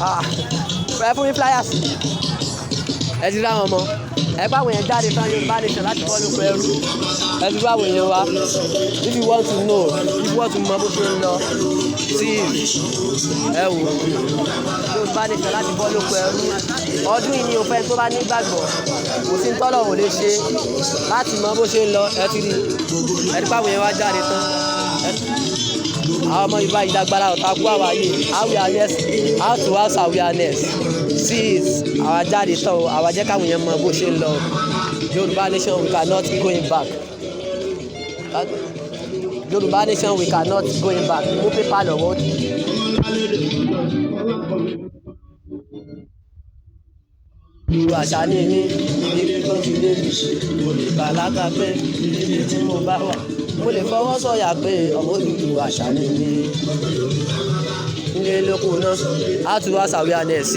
Ah, ẹ fún mi flyers. Ẹ ti rí àwọn ọmọ ẹ bá àwọn èèyàn jáde tán. Yorùbá Nation, láti bọ́ lóko ẹrú. Ẹ ti rí àwọn èèyàn wa. If you want to know, if you want to mọ bó ṣe ń lọ sí, ẹ wò, Yorùbá Nation, láti bọ́ lóko ẹrú. Ọdún yìí ni o fẹ́ tó bá nígbàgbọ́, kò sí tọ́lọ̀ ò lè ṣe láti mọ bó ṣe ń lọ. Ẹ ti rí, ẹ ti bá àwọn èèyàn wa jáde tán. Àwọn ọmọ Yorùbá, ìdàgbàrà ọ̀tá kú àwáyé awareness, how to house awareness. See it, àwa jáde tán o. Àwa jẹ́ káwọn èèyàn mọ bó ṣe ń lọ. Yorùbá Nation, we cannot going back. Yorùbá Nation, we cannot going back. Mú paper lọ́wọ́. Ìlú àṣà ní ní ibi tó ti lé mi, mo lè bàlágà pé ibi tí mo bá wà, mo lè fọwọ́ sọ̀yà pé ọmọ Odùduwà àṣà ní ní ilé lóko náà. How to house awareness.